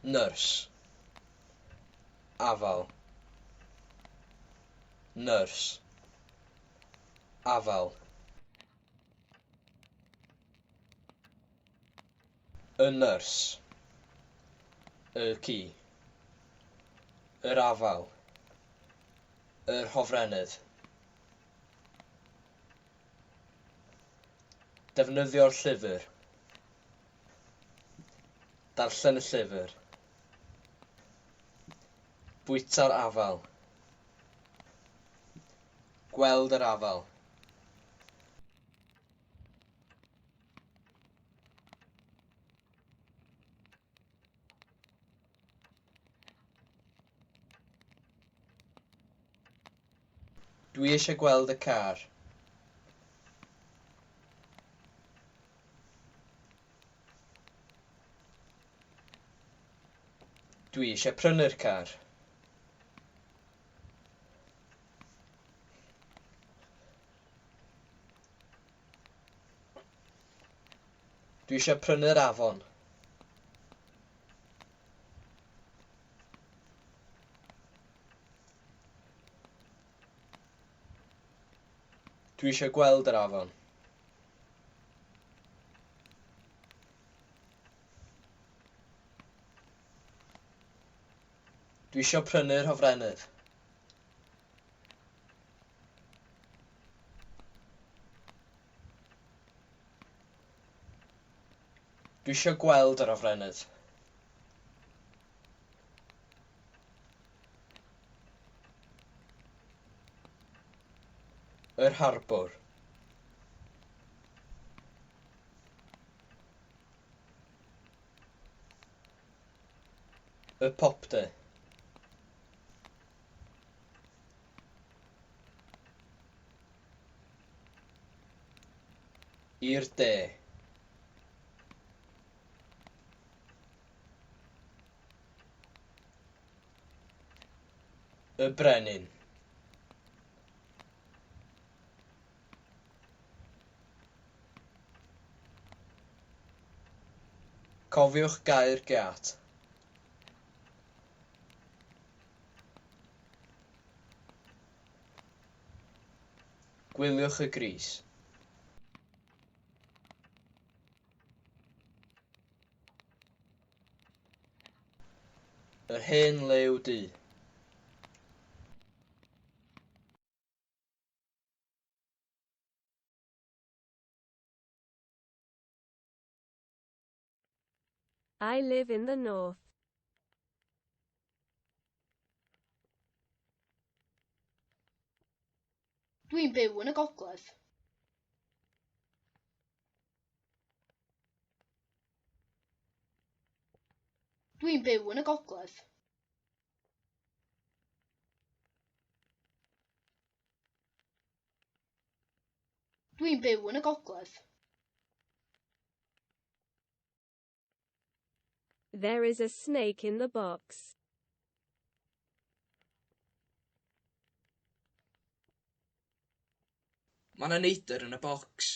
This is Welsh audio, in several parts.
Nyrs. Afal. Nyrs. Afal. Y nyrs. Y ci. Yr afal. Yr hofrennydd. Defnyddio'r llyfr. Darllen y llyfr. Bwyta'r afal. Gweld yr afal. Dwi eisiau gweld y car. Dwi eisiau prynu'r car. Dwi eisiau prynu'r afon. Dwi eisiau gweld yr afon. Dwi eisiau prynu'r hofrennydd. Dwi eisiau gweld yr hofrennydd. Yr harbwr. Y popty. I'r de. Y brenin. Cofiwch gau'r giât. Gwyliwch y gris. Yr hen lew du. I live in the north. Dwi'n byw yn y gogledd. Dwi'n byw yn y gogledd. Dwi'n byw yn y gogledd. There is a snake in the box. Mae 'na neidr yn y bocs.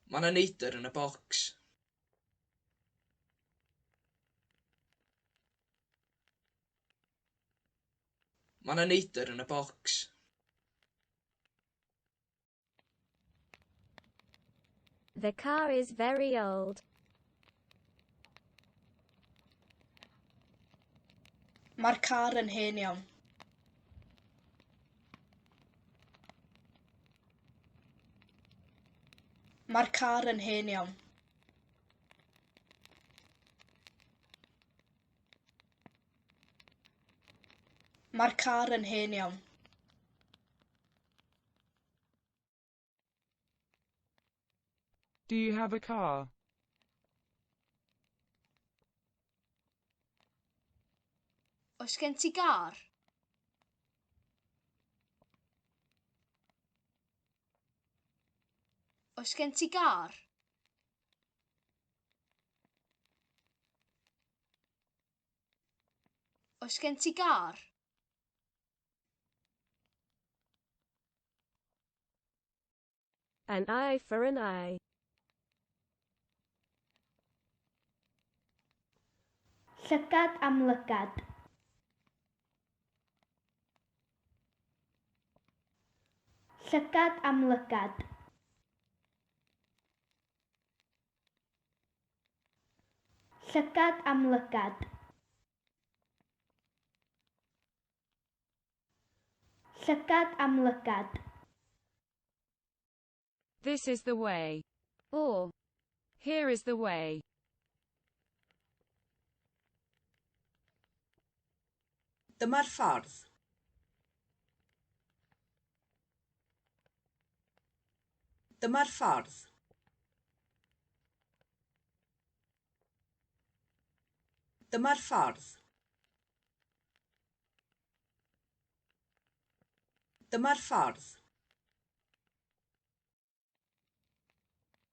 Mae 'na neidr yn y bocs. Mae 'na neidr yn y bocs. The car is very old. Mae'r car yn hen iawn. Mae'r car yn hen iawn. Mae'r car yn hen iawn. Do you have a car? Oes gen ti gar? Oes gen ti gar? Oes gen ti gar? An eye for an eye. Llygad am lygad. Llygad am lygad. Llygad am lygad. Llygad am lygad. This is the way. Or, here is the way. Dyma'r ffordd. Dyma'r ffordd. Dyma'r ffordd. Dyma'r ffordd.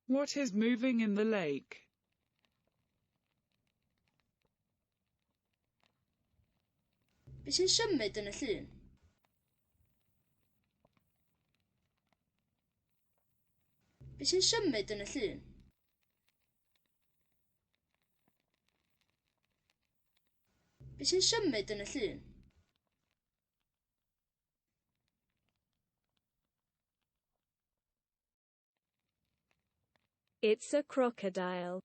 What is moving in the lake? Be sy'n symud yn y llyn? Be sy'n symud yn y llyn? Be sy'n symud yn y llyn? It's a crocodile.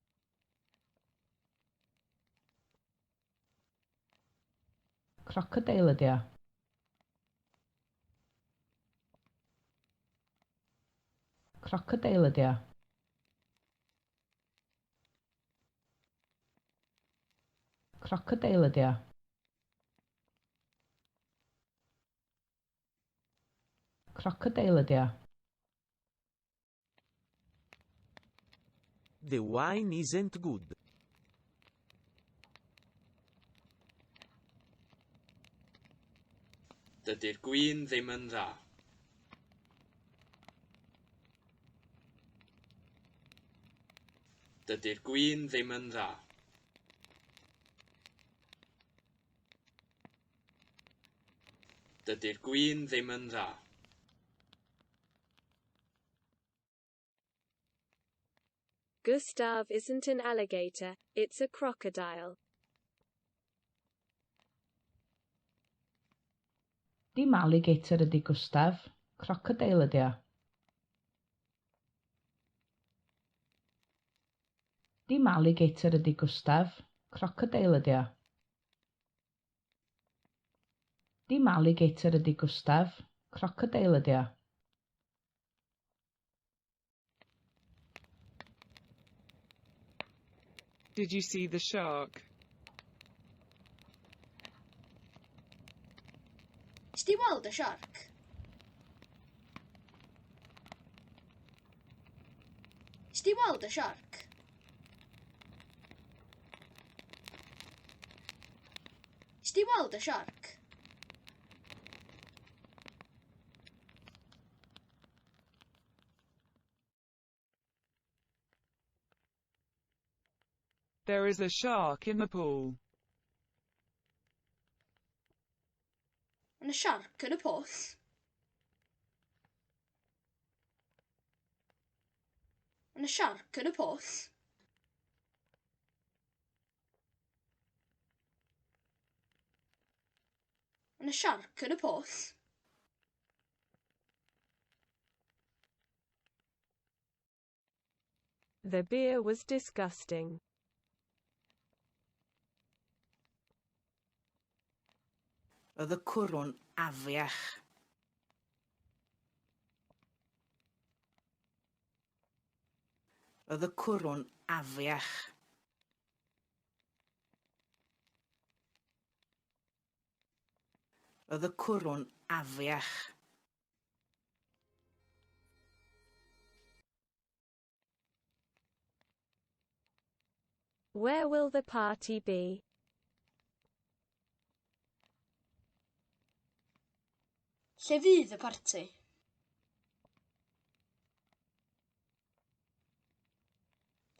Crocodeil ydy o. Crocodeil ydy o. Crocodeil ydy o. Crocodeil ydy o. The wine isn't good. Dydy'r gwin ddim yn dda. Dydy'r gwin ddim yn dda. Dydy'r gwin ddim yn dda. Gustav isn't an alligator, it's a crocodile. Dim alligator ydy Gustav, crocodeil ydy o. Dim alligator ydy Gustav, crocodeil ydy o. Dim alligator ydy Gustav, crocodeil ydy o. Did you see the shark? Nes di weld y siarc? Nes di weld y siarc? Nes di weld y siarc? There is a shark in the pool. Mae 'na siarc yn y pwll. Mae 'na siarc yn y pwll. Mae 'na siarc yn y pwll. The beer was disgusting. Roedd y cwrw'n afiach. Roedd y cwrw'n afiach. Roedd y cwrw'n afiach. Where will the party be? Lle fydd y parti?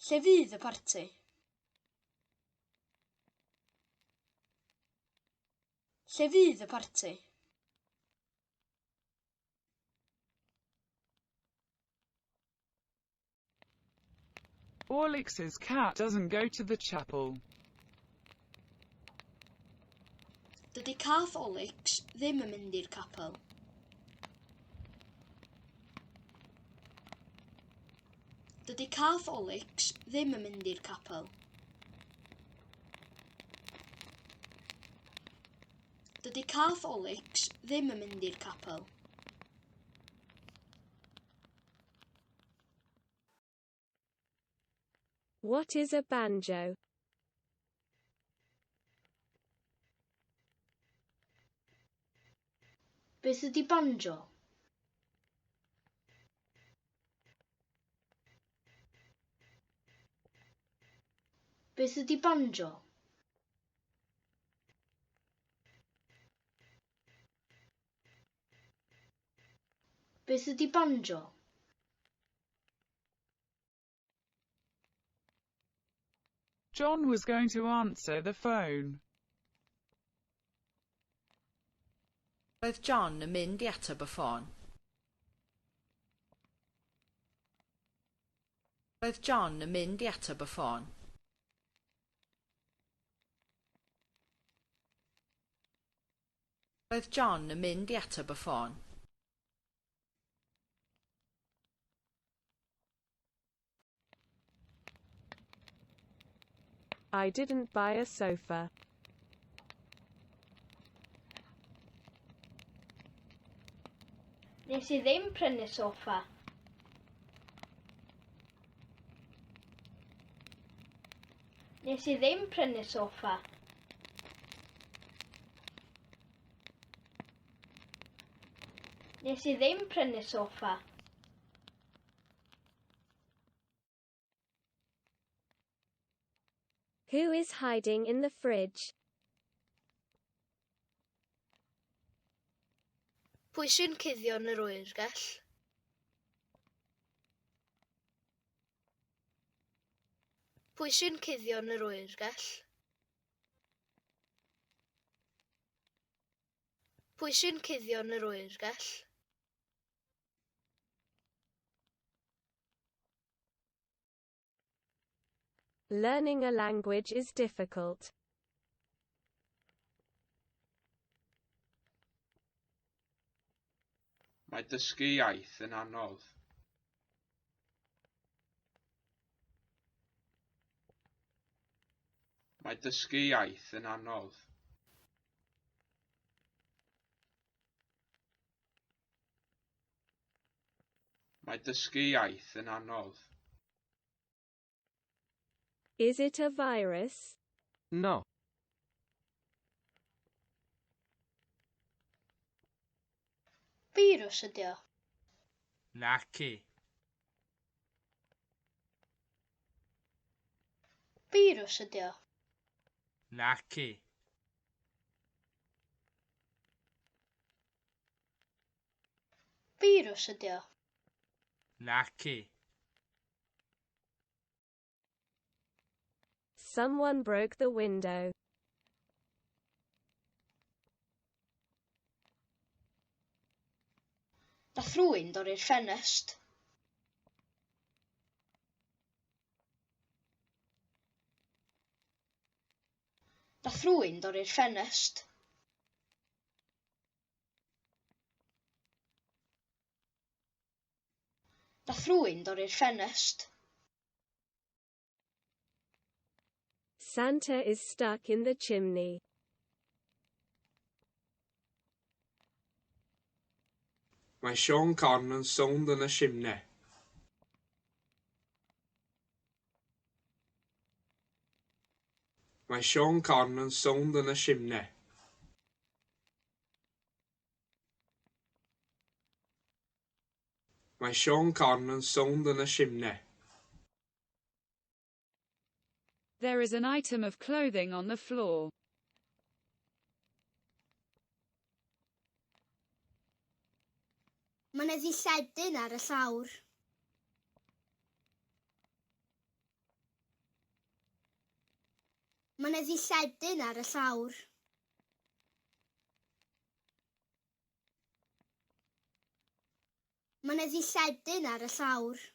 Lle fydd y parti? Lle fydd y parti? Alex's cat doesn't go to the chapel. Dydy cath Olix ddim yn mynd i'r capel. Dydy cath Olix ddim yn mynd i'r capel. Dydy cath Olix ddim yn mynd i'r capel. What is a banjo? Beth ydy banjo? Beth ydy banjo? Beth ydy banjo? John was going to answer the phone. Roedd John yn mynd i ateb y ffôn. Roedd John yn mynd i ateb y ffôn. Roedd John yn mynd i ateb y ffôn. I didn't buy a sofa. Nes i ddim prynu soffa. Nes i ddim prynu soffa. Nes i ddim prynu soffa. Who is hiding in the fridge? Pwy sy'n cuddio yn yr oergell? Pwy sy'n cuddio yn yr oergell? Pwy sy'n cuddio yn yr oergell? Learning a language is difficult. Mae dysgu iaith yn anodd. Mae dysgu iaith yn anodd. Mae dysgu iaith yn anodd. Is it a virus? No. Firws ydy o. Naci. Firws ydy o. Naci. Firws ydy o. Naci. Someone broke the window. Nath rhywun dorri'r ffenest. Nath rhywun dorri'r ffenest. Nath rhywun dorri'r ffenest. Santa is stuck in the chimney. Mae Siôn Corn yn sownd yn y simne. Mae Siôn Corn yn sownd yn y simne. Mae Siôn Corn yn sownd yn y simne. There is an item of clothing on the floor. Mae 'na ddilledyn ar y llawr. Mae 'na ddilledyn ar y llawr. Mae 'na ddilledyn ar y llawr.